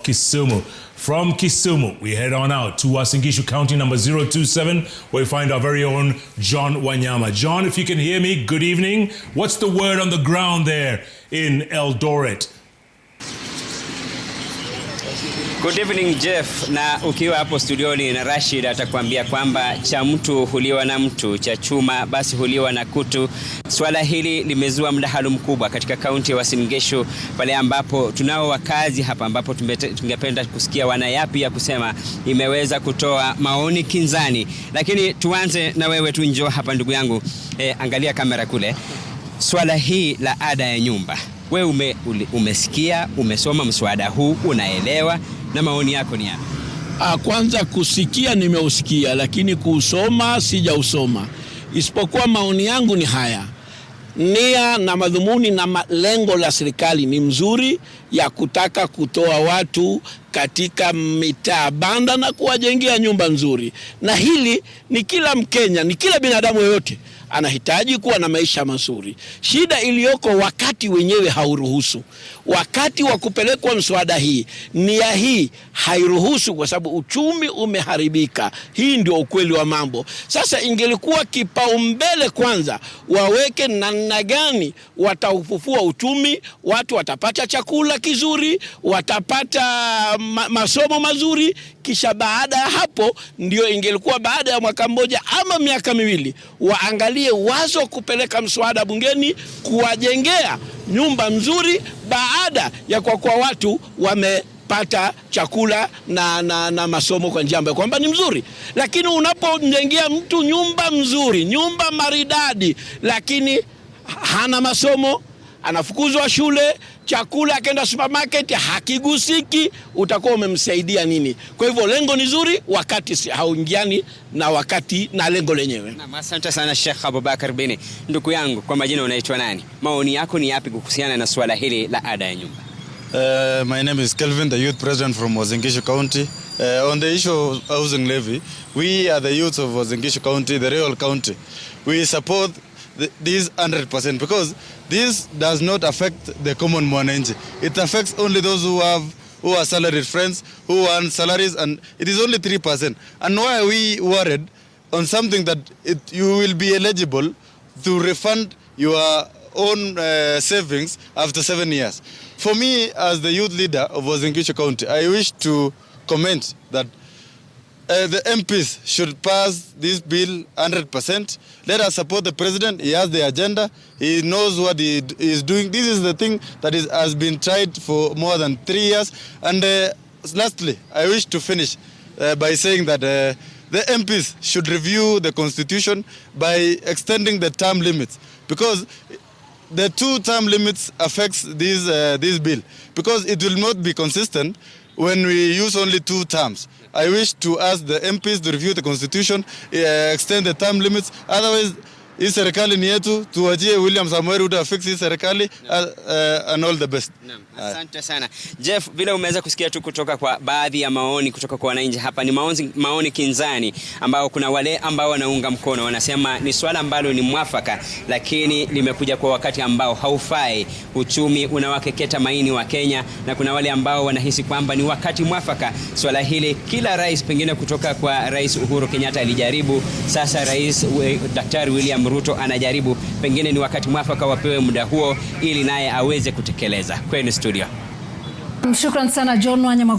Kisumu. From Kisumu, we head on out to Uasin Gishu County number 027, where we find our very own John Wanyama. John, if you can hear me, good evening. What's the word on the ground there in Eldoret? Good evening, Jeff, na ukiwa hapo studioni na Rashid atakwambia kwamba cha mtu huliwa na mtu, cha chuma basi huliwa na kutu. Swala hili limezua mdahalo mkubwa katika kaunti ya Uasin Gishu, pale ambapo tunao wakazi hapa, ambapo tungependa kusikia wana yapi ya kusema. Imeweza kutoa maoni kinzani, lakini tuanze na wewe tu, njoo hapa ndugu yangu. Angalia kamera kule. Swala hii la ada ya nyumba, wewe umesikia, umesoma mswada huu, unaelewa na maoni yako ni yapi? Kwanza kusikia nimeusikia, lakini kuusoma sijausoma, isipokuwa maoni yangu ni haya: nia na madhumuni na lengo la serikali ni mzuri, ya kutaka kutoa watu katika mitaa banda na kuwajengea nyumba nzuri, na hili ni kila Mkenya, ni kila binadamu yoyote anahitaji kuwa na maisha mazuri. Shida iliyoko wakati wenyewe hauruhusu. Wakati wa kupelekwa mswada hii, nia hii hairuhusu, kwa sababu uchumi umeharibika. Hii ndio ukweli wa mambo. Sasa ingelikuwa kipaumbele kwanza waweke namna gani wataufufua uchumi, watu watapata chakula kizuri, watapata masomo mazuri, kisha baada ya hapo ndio ingelikuwa baada ya mwaka mmoja ama miaka 2 waangalie wazo kupeleka mswada bungeni kuwajengea nyumba nzuri, baada ya kwa kuwa watu wamepata chakula na masomo kwa njia ambayo kwamba ni mzuri. Lakini unapomjengea mtu nyumba mzuri, nyumba maridadi, lakini hana masomo, anafukuzwa shule, chakula akaenda supermarket hakigusiki, utakuwa umemsaidia nini? Kwa hivyo lengo ni zuri, wakati hauingiani na wakati na lengo lenyewe. Asante sana Sheikh Abubakar Bini. Ndugu yangu, kwa majina unaitwa nani? Maoni yako ni yapi kuhusiana na suala hili la ada ya nyumba? My name is Kelvin, the youth president from Uasin Gishu County. On the issue of housing levy, we are the youth of Uasin Gishu County, the real county. We support this 100% because this does not affect the common mwananchi. It affects only those who are salaried friends, who earn salaries, and it is only 3%. And why are we worried on something that you will be eligible to refund your own savings after 7 years? For me, as the youth leader of Uasin Gishu County, I wish to comment that the MPs should pass this bill 100%. Let us support the president. He has the agenda. He knows what he is doing. This is the thing that has been tried for more than 3 years. And lastly, I wish to finish by saying that the MPs should review the constitution by extending the term limits, because the two term limits affects this bill, because it will not be consistent when we use only two terms. I wish to ask the MPs to review the constitution, extend the term limits. Otherwise, hii serikali ni yetu, tuachie William Samoei Ruto afix hii serikali and all the best. Naam, asante sana Jeff. Vile umeweza kusikia tu kutoka kwa baadhi ya maoni kutoka kwa wananchi hapa, ni maoni kinzani, ambao kuna wale ambao wanaunga mkono, wanasema ni swala ambalo ni mwafaka, lakini limekuja kwa wakati ambao haufai. Uchumi unawakeketa maini Wakenya, na kuna wale ambao wanahisi kwamba ni wakati mwafaka swala hili. Kila rais, pengine kutoka kwa Rais Uhuru Kenyatta alijaribu, sasa Rais Daktari William Ruto anajaribu, pengine ni wakati mwafaka wapewe muda huo ili naye aweze kutekeleza. Kwenu studio. Shukran sana, John Wanyama.